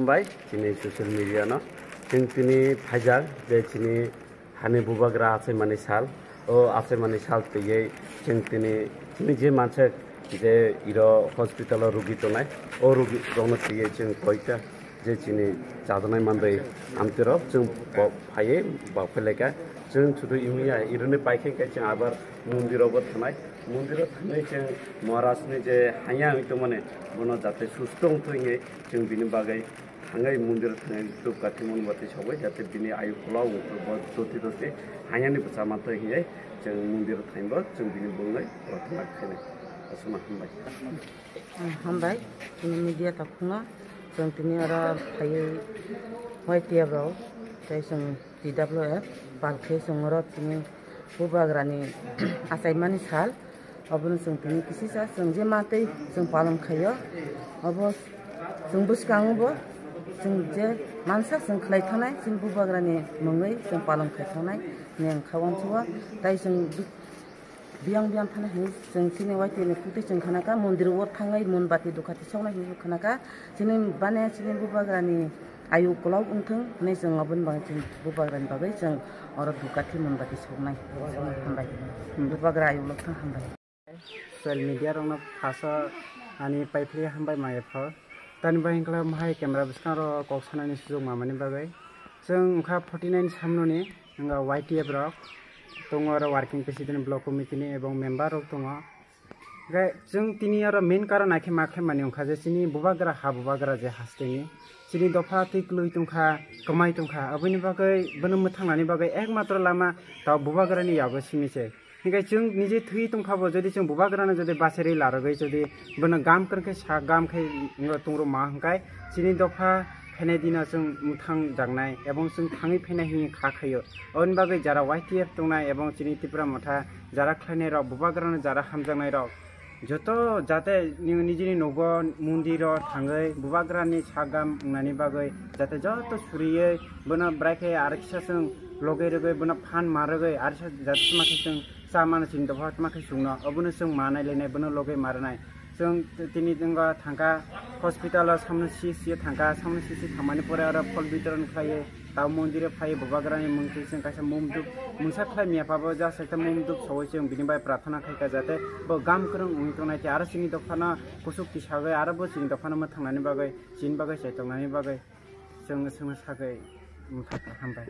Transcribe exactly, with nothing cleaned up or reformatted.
Bai chini social media no chwng tini phaijak je chini hani bubagra achaimani sal, o achaimani sal twiwi chwng tini, tini je mansa je iro hospital o rugi tongnai, o rugi rokno twiwi chwng koita je chini chajaknai manbai amtwi rok chwng bo phaiwi bo phelaika. Chwng sudu imiya ironi paikhe khe chwng abar mondir o bo thangnai, mondir o thangwi chwng Maharaj ni je hanya wngwi tongmani bono jate susto wngthwi chwng bini bagwi thangwi mondir thangwi dhupkathi monbati sogwi jate bini ayu kolok wngkhe bo doti doti hayani bwsa mantwi hinwi chwng mondir thangwi bo chwng bini bumungwi prarthana khainai. Aswkno hambai. Hambai, chini media takhukno chwng tini oro phaiwi Y T F rok tei chwng T W F palkhe chwng oro tini bubagrani achaimani sal. Obono chwng tini kisisa chwng je matwi chwng palon khaio, obo chwng bwskango bo chwng je mansa chwng khlai thanai chini bubagrani mungwi chwng palon khai thanai neng kha wansukgo. Tai chwng biyang biyang thani hinwi chwng chini waitini kukti chwng khanaka mondir o thangwi monbati dukati soknai hinwi khanaka chini bane chini bubagrani ayu kolok wngthwng hinwi chwng oboni bagwi chwng bubagrani bagwi chwng oro dukati monbati soknai. Hambai. Bubagra ayu kolok thang hambai. Social media rokno phaso ani paiphli hambai maya pho. Tani bahai hwnkhe mahai camera bwskango kok sanani sujuk mamani bagwi. Chwng wngkha forty nine samnoni wngkha Y T F rok tongo, oro working president, block committee ni ebong member rok tongo. Hwnkhe chwng tini oro main karon naikhe ma khlaimani wngkha je chini bubagra ha bubagra je hasteni chini dopha twi kwlwi tongkha, kwmai tongkha, aboni bagwi bono mwthangnani bagwi ekmatro lama tao bubagrani yago simi se. Hinkhe chwng nije thwi tongkha bo, jodi chwng bubagrano jodi bachari larogwi jodi bono gam kwrwng khe sa gam khe tongrok ma hwnkhe chini dopha phainai dino chwng mwthang jaknai ebong chwng thangwi phainai hinwi kha khaio. Aboni bagwi jara Y T F tongnai ebong chini Tipra Motha jara khlainai rok, bubagrano jara hamjaknai rok joto jate ni-, nijini nogo mondiro thangwi bubagrani sagam wngnani bagwi jate joto suriwi bono bwrai khe areksa chwng logwi rwgwi bono phan ma rwgwi areksa jate tma khe chwng cha mano chini dopha tma khe chwngno obono chwng ma nai lainai bono logwi ma rwnai. Chwng t-, tini wngkha thangkha hospital o samno C C o thangkha, samno C C thangmani pore oro phol bitoron khlaiwi tao mondiro phaiwi bubagrani mungtwi chwng kaisa mumduk mungsa khlai miya pabo just ekta mumduk sogwi chwng bini bai prarthana khaikha jate bo gam kwrwng wngwi tongnai tei aro chini dophano kuchuk tisagwi aro bo chini dophano mwthangnani bagwi chini bagwi chaitongnani bagwi chwng, chwngno sagwi hambai.